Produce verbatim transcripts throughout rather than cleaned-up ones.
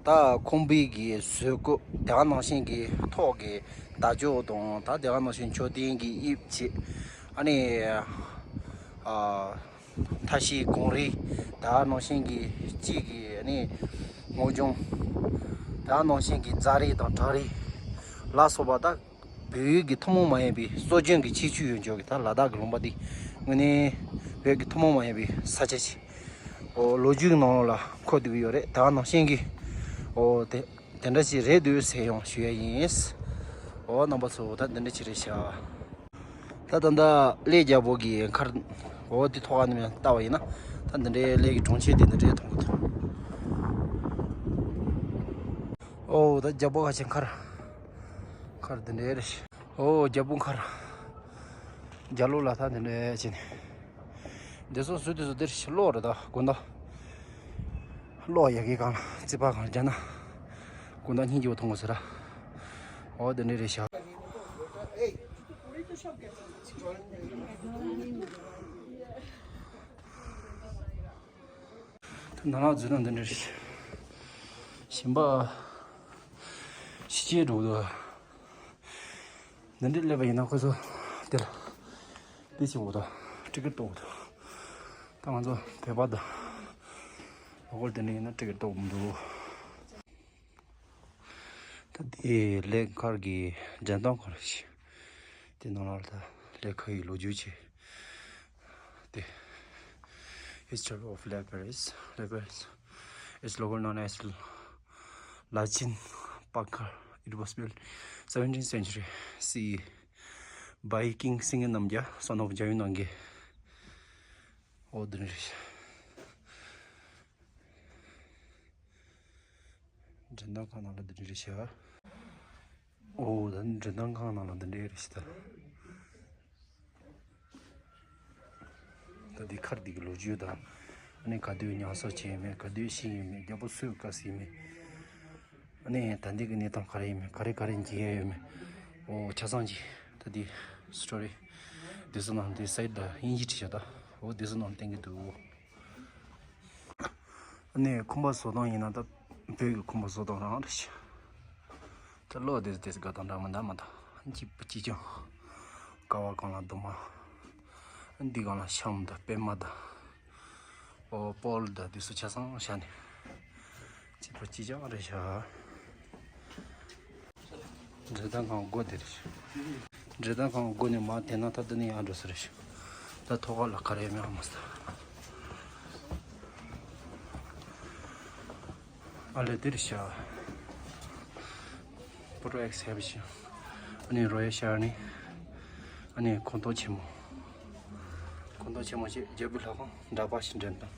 ད་ཁང་པའི་གི་བཟོ་བཀོད་དེ་ག་ནང་བཞིན་གྱི་ཐོག་གི་དར་ལྕོག་དང་ད་དེ་ག་ནང་བཞིན་མཆོད་རྟེན་གྱི་དབྱིབས་བྱས། ཨ་ནི་ཨ་མཐའ་བཞིའི་གངས་རི་དེ་ག་ནང་བཞིན་གྱི་གཅིག་གི་ཨ་ནི་སྔོ་ལྗང་དེ་ག་ནང་བཞིན་གྱི་རྫ་རི་དང་བྲག་རི་ལ་སོགས་པ། ད་བོད་ཡུལ་གྱི་ཐུན་མོང་མ་ཡིན་པའི་སྲོལ་རྒྱུན་གྱི་ཁྱད་ཆོས་ཡོད་འཇོག་གི་ད་ལ་དྭགས་ཀྱི་ལུང་པ་འདི་དངོས་གནས་བོད་ཀྱི་ཐུན་མོང་མ་ཡིན་པའི་ས་ཆ་ཞིག་ཨོ་ལོ་རྒྱུས་ཀྱི་ནང་ལ་འཁོད་བསྡད་ཀྱི་ཡོད་རེད། ད་ནང་བཞིན་གྱི་ཨོ་དེ་དེ་འདྲ་ཞིག་རེད་འདུག་ཟེར་ཡང་ཞུ་ཡ་ཡིན། ཨོ་རྣམ་པ་ཚོ་ད་འདི་འདྲ་ཞིག་རེད་ཤག་ད་ད་ལྟ་གླེ་རྒྱལ་པོ་གི་མཁར་ཨོ་དེ་ཐོག་ཁ་ནས་ལྟ་བ་ཡིན་ན་ད་འདི་འདྲའི་གླེ་གི་གྲོང་ཁྱེར་དེ་འདི་འདྲའི་མཐོང་གི་འདུག་ཨོ་ད་རྒྱལ་པོ་ཁ་ཆེ་མཁར་མཁར་འདི་འདྲའི་རེད་ཤག་ཨོ་རྒྱལ་པོ་མཁར། རྒྱ་ལོ་ལ་ད་འདི་འདྲ་བྱས་ནས། འདི་ཚོ་བཟོས་དུས་སུ་འདིར་གློག་རེད་ད་དགོན་བདག་གློག་ཡ་གི་སྒང་ལ་རྩིག་པ་སྒང་ལ་རྒྱ་ན་དགོན་བདག་སྙིང་རྗེ་བོ་མཐོང་དགོས་ཟེར་ར། ཨོ་འདི་འདྲ་རེད་ཤག་ད་ནང་ལ་འཛུལ་ན་འདི་འདྲ་རེད། ཞིང་པ་ཕྱི་རྒྱལ་འགྲོ་གི་འདུག་འདི་འདྲ་སླེབས་པ་ཡིན་ན་ཁོ་ཚོ་འདིར་འདི་བྱེད་འོ་དང་ཊི་ཀེ་ཊི་གཏོང་འོ་དང་། ད་ང་ཚོ་བོད་པ་དང་ལོ་ཀལ་དེ་འདྲ་ཡིན་ན་ཊི་ཀེ་ཊི་གཏོང་མི་འདུག་ད་དེ་གླེ་མཁར་གྱི་འགྲེམས་སྟོན་ཁང་རེད། དེ་ནང་ལ་ད་གླེ་མཁར་གྱི་ལོ་རྒྱུས་བྱས། དེ། History of Lake Paris. Lake Paris is local known as Lachin Pakar. It was built seventeenth century C E by King Singye Namgyal, son of Jayu Nangye. ཨོ་དེ་འདྲ་རེད། འགྲེམས་སྟོན་ཁང་ནང་ལ་འདི་འདྲ་རེད་ཤག་ཨོ་ད་ནི་འགྲེམས་སྟོན་ཁང་ནང་ལ་འདི་འདྲ་རེད་ཤག་ད་འདི་མཁར་འདི་གི་ལོ་རྒྱུས་དང་། ཨ་ནི་ག་དུས་ཉམས་གསོ་བྱས་ཡོད་མེད། ག་དུས་ཤི་ཡོད་མེད། རྒྱལ་པོ་སུས་བཀའ་ཟིན་མེད། ཨ་ནི་ད་འདི་གི་གནས་སྟངས་ག་རེ་ཡིན་མེད། ག་རེ་ག་རེ་མཇལ་ཡ་ཡོད་མེད། ཨོ་ཆ་ཚང་གི་ད་འདི་སི་ཊོ་རི་འདི་ཚོ་ནང་འདི་སའེ་ཌི་ལ་དབྱིན་ཇི་བྲིས་ཤག་ད་ཨོ་འདི་ཚོ་ནང་བསྟན་གི་འདུག་ཨ་ནི་ཁང་པ་བཟོ་སྟངས་ཡིན་ན་ད་བོད་ཀྱི་ཁང་པ་བཟོ་སྟངས་རང་རེད་ཤག་ད་གློག་དེ་དེ་དགའ་དང་འདྲ་མི་འདྲ་མ་དང་གཅིག་པ་གཅིག་རྐྱང་། ཀ་བ་གང་ལ་རྡོག་མ། འདི་གང་ལ་ཤམ་དང་པད་མ་དང་། ཨོ་པོལ་དང་དེ་ཚོ་ཆ་ཚང་བཞག་ནས། གཅིག་པ་གཅིག་རྐྱང་རེད་ཤག་འགྲེམས་སྟོན་ཁང་སྒོ་དེ་རེད། འགྲེམས་སྟོན་ཁང་སྒོ་ནས་མར་དེ་ན་ད་དེ་ནས་ཡར་འགྲོ་ས་རེད་ཤག་ད་ཐོག་ཁ་ལ་ག་རེ་ཡོད་མེད་ཧ་མ་སོང་། ཨ་ལེ་དེ་རེད་ཤག་ཕོ་ཊོ་ཨེག་སི་བི་ཤན། ཨ་ནི་རོ་ཡལ་ཤར་ནི། ཨ་ནི་ཁོང་ཏོག་ཆེན་མོ། ཁོང་ཏོག་ཆེན་མོ་ཞེས་རྒྱལ་པོའི་ལྷ་ཁང་འདྲ་པར་ཞིག་འགྲེམས་སྟངས།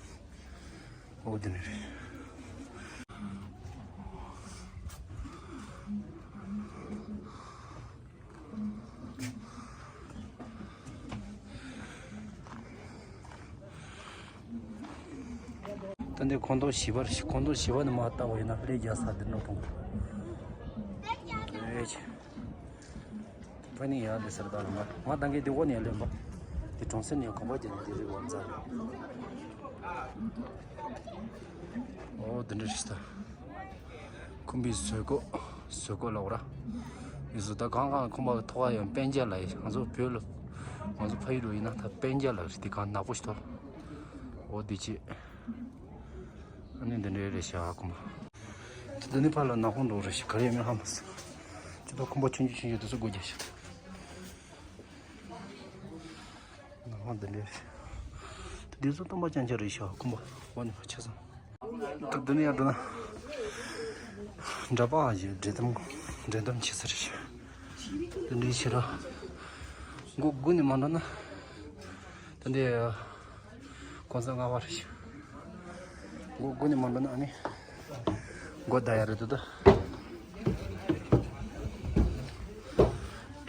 ཨོ་དེ་ནི་རེད། ད་འདི་ཁོང་ཏོག་བཞི་པ་རེད། ཁོང་ཏོག་བཞི་པ་ནི་མར་ལྟ་བ་ཡིན་ན་གླེ་རྒྱག་ས་འདི་ནོ་ཕུང་། ཨེ་ཆེ། ཕ་ནི་ཡར་ལས་སར་ད་ལ་མ་ང་ད་གིན་འདི་འོག་ནས་ལེན་པ། འདི་གྲོང་གསེབ་ནས་གོམ་པ་རྒྱག་ནས་འདི་རི་བོ་འཛག་ལ། ཨོ་འདི་འདྲ་རེད་ད། ཁང་པའི་བཟོ་བཀོད། བཟོ་བཀོད་ལ་འོ་ར། ཡོད་སུ་ད་གང་གང་ཁང་པ་ཐོག་ཡང་པན་ཇ་ལ་ཡི་ང་ཚོ་བོད་ལ། ང་ཚོ་ཕ་ཡུལ་ལ་ཡིན་ན་ད་པན་ཇ་ལ་རེད་དེ་གང་ནག་པོ་ཞིག་ཐོག་ཨོ་འདི་ཅི། ཨ་ནི་འདི་འདྲའི་རེད་ཤག་ཁང་པ། འདི་ནི་ཕར་ལ་ནག་ཁང་འགྲོ་རེད་ཤག་ག་རེ་ཡོད་མེད་ཧ་མ་སོང་། ཅི་ད་ཁང་པ་ཆུང་ཆུང་ཆུང་ཆུང་དེ་ཚོ་སྒོ་རྒྱག་ཤག་ནག་ཁང་འདི་འདྲའི་རེད། ད་འདི་ཚོ་སྟོན་པ་རྐྱང་རྐྱང་རེད་ཤག་ཁང་པ་འོག་ནས་ཕར་ཆ་ཚང་། ད་འདི་ནས་ཡར་འགྲོ་ན། འདྲ་པར་ཡི་འགྲེམས་སྟོན་འགྲེམས་སྟོན་བྱེད་ས་རེད་ཤག་འདི་འདྲའི་ཕྱིར་ར། སྒོ་དགུ་ནས་མ་འགྲོ་ན། ད་འདི། གོང་ས་ལྔ་པ་རེད་ཤག་སྒོ་དགུ་ནས་མ་འགྲོ་ན་ཨ་ནི། སྒོ་བདའ་ཡ་རེད་འདུག་ད།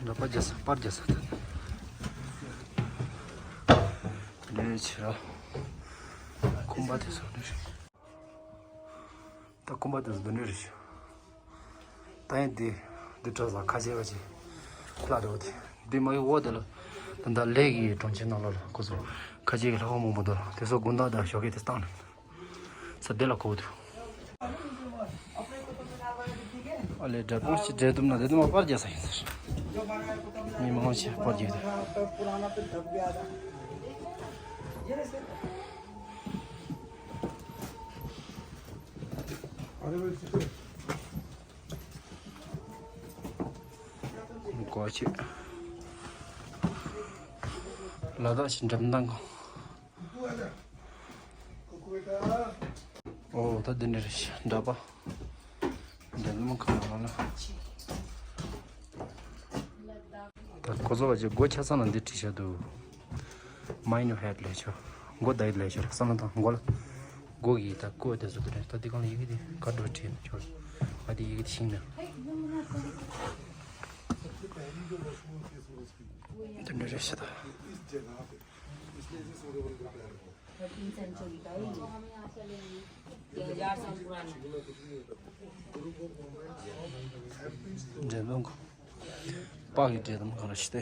འདྲ་པར་རྒྱག་ས་པར་རྒྱག་ས་ད། ལས་བྱེད་ར། ཁང་པ་དེ་ཚོ་འདི་རེད། ད་ཁང་པ་དེ་ཚོ་འདི་འདྲ་རེད་ཤག་ད་ཡིན་འདི། འདི་གྲྭ་ས་ཁ་ཆེ་བ་ཆེ། ལྷ་རེད་བ་དེ། འདི་མ་ཡི་འོག་དེ་ལ། ད་ལྟ་ལས་ཀྱི་གྲོང་ཁྱེར་ནང་ལོགས་ལ་ཁོ་ཚོ། ཁ་ཆེ་གི་ལྷ་ཁང་མང་པོ་འདུག་དེ་ཚོ་དགོང་དག་དང་ཞོགས་ཀས་དེ་བཏང་ནས། ས་དེ་ལ་གོ་འདུག་ཨ་ལས་འདྲ་པོ་ཞིག་འདྲེ་དུམ་ན་དེ་དུམ་པར་རྒྱག་ས་ཡིན་ཟེར། མི་མང་ཆེ་པར་རྒྱག་དེ། གོ་ཆེ། ལ་དྭགས་ཀྱི་འགྲེམས་སྟོན་ཁང་། ཨོ་ད་འདི་འདྲ་རེད་ཤག་འདྲ་པ། འདྲ་ནམ་གང་ལ་ལ། ད་ཁོ་ཚོ་བ་ཅིག་སྒོ་ཆ་ཚང་ལ་འདི་བྲིས་བཞག་འདུག Mind your head ལས་ཆོ། མགོ་བདག་ལས་ཆོ་བསམ་བློ་བཏང་མགོ་ལ། མགོ་གི་ད་ཀོ་དེ་ཚོ་དེ་རེད། ད་འདི་གང་ལ་ཡི་གེ་དེ་ག་འགྲོ་བྲིས་ཆོ། ང་དེ་ཡི་གེ་དེ་ཤིང་ན། འདི་འདྲ་རེད་ཤག་ད། thirteen century का है ये। तीन हज़ार साल पुराना। འགྲེམས་སྟོན་ཁང་། པགས་ཀྱི་འགྲེམས་སྟོན་ཁང་རེད་ཤག་སྟེ།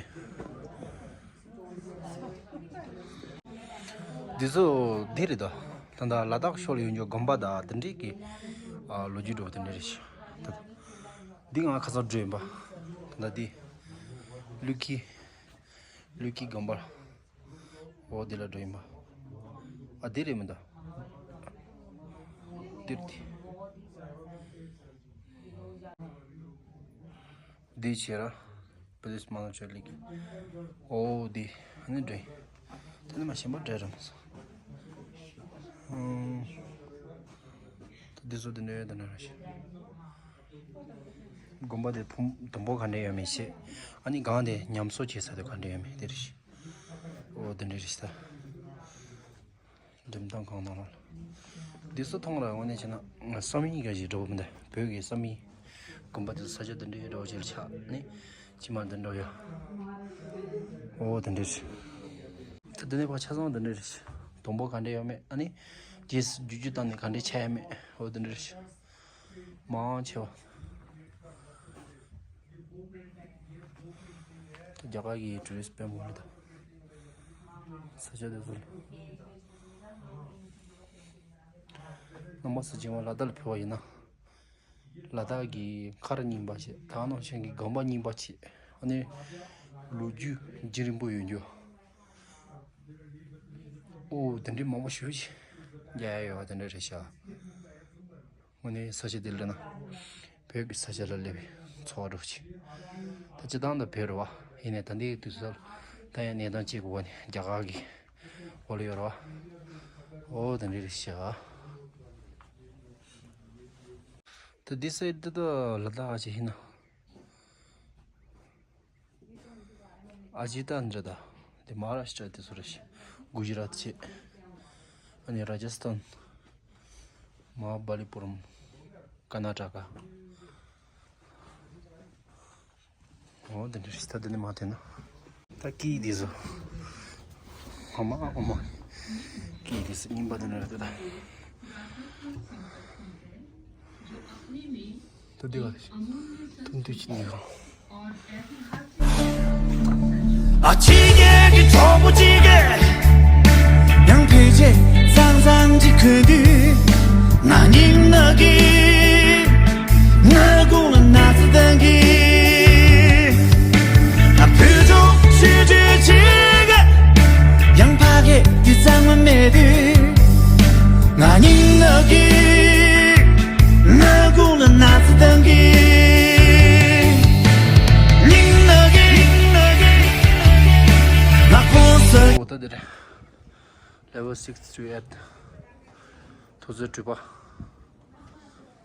འདི་ཚོ་འདི་རེད་དོ། ད་ལྟ་ལ་དྭགས་ཕྱོགས་ལ་ཡོད་འཇོག་དགོན་པ་དང་དེ་འདྲས་ཀྱི་ཨ་ལོ་རྒྱུས་འགྲོ་བ་དེ་འདྲས་རེད་ཤག་ད་འདི་ང་ཁ་སང་འགྲོ་ཡིན་པ། ད་ལྟ་འདི་ཀླུ་ཁྱི། ཀླུ་ཁྱི་དགོན་པ། འོ་འདི་ལ་འགྲོ་ཡིན་པ། ཨ་འདི་རེད་མི་འདུག་འདིར་འདི། འདི་བྱས་ར། པུ་ལིས་མང་ཆོས་ལིག་འོ་འདི་ཨ་ནི་འགྲོ་ཡིན། དེ་ནི་མ་གཞན་པ་འདྲ་ར་མ་སོང་། ཨུམ། ད་འདི་ཚོ་འདི་འདྲ་ཡོད་འདི་འདྲ་ར་ཤི། དགོན་པ་དེ་ཕུང་དུམ་བུ་ག་འདྲ་ཡོད་མེད་ཤེས། ཨ་ནི་སྒང་དེ་ཉམས་གསོ་བྱེད་ས་དེ་ག་འདྲ་ཡོད་མེད་དེ་རེད་ཤི། འོ་དེ་འདྲ་རེད་ཤི་ད། འགྲེམས་སྟོན་ཁང་ནང་ལ། འདི་ཚོ་མཐོང་ར་དངོས་གནས་བྱས་ན་བསམ་ཡས་ག་ཞིག་འགྲོ་གི་མི་འདུག་བོད་ཀྱི་བསམ་ཡས། དགོན་པ་དེ་ཚོ་ས་ཆ་དེ་འདྲའི་འགྲོ་བྱེད་ཆགས་ནས་ཕྱི་མར་དེ་འགྲོ་ཡ། འོ་དེ་འདྲ་རེད། ད་དེ་ནས་ཕར་ཆ་ཚང་དེ་འདྲ་རེད། དུམ་བུ་ག་འདྲ་ཡོད་མེད་ཨ་ནི། རྗེས་སུ་བསྒྱུར་བཅོས་བཏང་ནས་ག་འདྲ་ཆགས་ཡོད་མེད་འོ་དེ་འདྲ་རེད། མང་ཆེ་བ། རྒྱ་གར་གྱི་ཊུ་རི་སི་དཔོན་པོ་རེད་ད། ས་ཆ་དེ་ཚོ་ལ། རྣམ་པ་ཚོ་རྗེས་མ་ལ་དྭགས་ལ་ཕེབས་པ་ཡིན་ན། ལ་དྭགས་ཀྱི་མཁར་རྙིང་པ་ཞིག་ད་ནང་བཞིན་གྱི་དགོན་པ་རྙིང་པ་ཞིག་ཨ་ནི། ལོ་རྒྱུས་རྒྱུན་རིང་པོ་ཡོད་རྒྱུ། ཨོ་དེ་འདྲའི་མང་པོ་ཞེ་པོ་ཅིག་རྒྱག་ཡ་ཡོད་པ་དེ་འདྲ་རེད་ཤག་དངོས་གནས་ས་ཆ་འདི་ལ་ན། བོད་ཀྱི་ས་ཆ་ལ་སླེབས་པའི་ཚོར་བ་འདྲ་པོ་ཅིག་ད་སྤྱིར་བཏང་ད་བོད་རེད་བ། ཡིན་ནའི་ད་ལྟའི་དུས་ཚོད་ལ་ད་ཡང་གནས་སྟངས་གཅིག་གི་འོག་ནས་རྒྱ་གར་གྱི་འོག་ལ་ཡོད་རེད་བ། ཨོ་དེ་འདྲ་རེད་ཤག་ད་འདི་སའི་འདི་ད་ལ་དྭགས་ཅིག་ཡིན་ན། ཨ་ཇི་ཏ་འདྲ་ད། དེ་མ་ཧཱ་རཱ་ཤི་ཏྲ་དེ་ཚོ་རེད་ཤག་གུ་ཇི་རཱཏ་བྱས། ཨ་ནི་རཱ་ཇ་སི་ཐན། མ་ཧཱ་བ་ལི་པུ་རམ། ཀར་ན་ཊ་ཀ་འོ་དེ་འདྲ་རེད་ཤག་ད་དེ་ནས་མར་ཐོན་ན། ད་སྐད་དེ་ཚོ། ཨོ་མ་ཨོ་མ། སྐད་དེ་ཚོ་རྙིང་པ་དེ་འདྲ་རེད་ད། ད་འདི་ག་རེད། ཐུང་ཐུང་ཅིག་ནས་གང་། ཨ་ཕྱི་རྒྱལ་གྱི་གྲོགས་པོ་གཅིག་གིས། ཡང་ཕལ་ཆེར་གཙང་གཙང་ཅིག་གོན་དུས། ང་སྙིང་ནག་གི་ང་དགུང་ལ་ན་ཚ་བཏང་གི་ང་བུ་ཕྲུག་ཆུང་ཆུང་གཅིག་གིས། ཡང་ཕ་གི་དུད་གཙང་མ་མེད་དུས། ང་སྙིང་ནག་གི་ང་དགུང་ལ་ན་ཚ་བཏང་གི་སྙིང་ནག་གི་ང་ཁོང་ས། འོ་ད་འདི་རེད། Level six to eight. དུས་ཚོད་དྲུག་པ།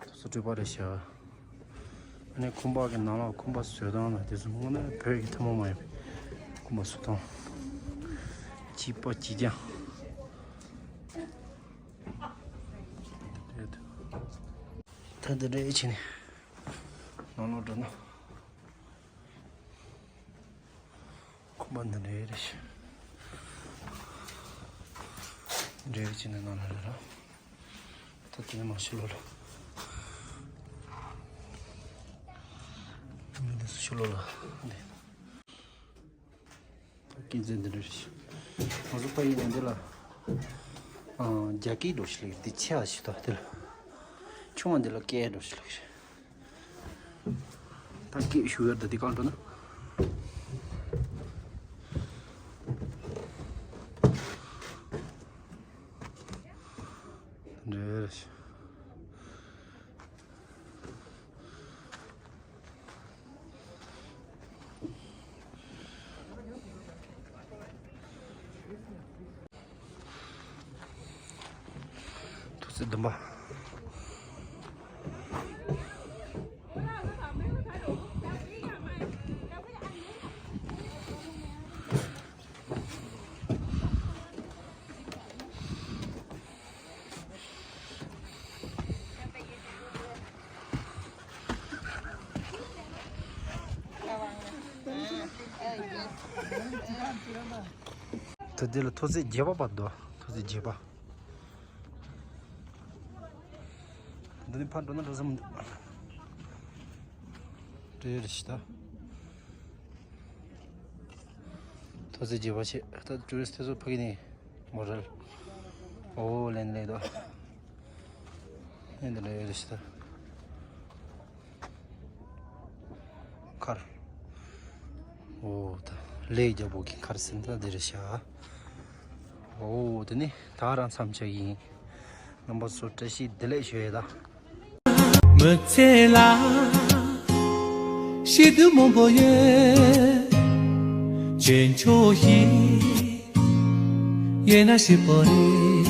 དུས་ཚོད་དྲུག་པ་རེད་ཤག་ཨ་ནི་ཁང་པ་གི་ནང་ལ་ཁང་པ་བཟོ་སྟངས་ལ་དེ་ཚོ་དངོས་གནས་བོད་ཀྱི་ཐུན་མོང་མ་ཡིན་པའི་ཁང་པ་བཟོ་སྟངས། སྐྱིད་པོ་སྐྱིད་རྐྱང་། ད་འདི་འདྲ་བྱས་ནས་ནང་ལོགས་འགྲོ་ན། ཁང་པ་འདི་འདྲ་རེད་ཤག་འདྲ་བྱས་ནས་ནང་ལ་རེད་ར། ད་དེ་ནས་མར་ཕྱི་ལོགས་ལ། མི་འདི་ཚོ་ཕྱི་ལོགས་ལ་འདི། ད་སྐད་འཛིན་འདི་འདྲ་རེད་ཤག་ང་ཚོ་ཕ་ཡུལ་ནས་འདི་ལ། ཨ། རྒྱ་སྐད་འདྲ་པོ་ཞིག་ལབ་ཀྱི་རེད། འདི་ཆེ་བ་ཞིག་ད་འདི་ལ། ཆུང་བ་འདི་ལ་སྐད་འདྲ་པོ་ཞིག་ལབ་ཀྱི་རེད། ད་སྐད་ཞུ་ཡར་ད་འདི་གང་འགྲོ་ན། འདྲེ། ཐུགས་བརྩེ་ལྡན་པ། ད་འདི་ལ་ཐོག་བརྩེགས་བརྒྱད་པ་བར་འདུག་ཐོག་བརྩེགས་བརྒྱད་པ། འདི་ནི་ཕར་འགྲོ་ན་འགྲོ་ས་མི་འདུག་འདྲེ་རེ་ཞིག་ད། ཐོག་བརྩེགས་བརྒྱད་པ་ཆེ། ད་ཊུ་རི་སི་ཊི་དེ་ཚོ་ཕ་གི་ནས་མོ་རལ། ཨོ་ལེན་ལེ་དོ། ཨེ་འདི་འདྲ་ཡོད་རེ་ཞིག་ད། མཁར། འོ་ད་ལས་རྒྱལ་པོ་གི་མཁར་ཟེར་ན་ད་འདི་རེད་ཤག་འོ་དེ་ནི་ད་རང་མཚམས་ཆགས་ཡིན། རྣམ་པ་ཚོ་བཀྲ་ཤིས་བདེ་ལེགས་ཞུ་ཡས་ད། མི་ཚེ་ལ་ཤི་དུས་མང་པོ་ཡོད། ཆོས་མཆོག་ཞིག་ཡོད་ན་ཞིག་པོ་རེད།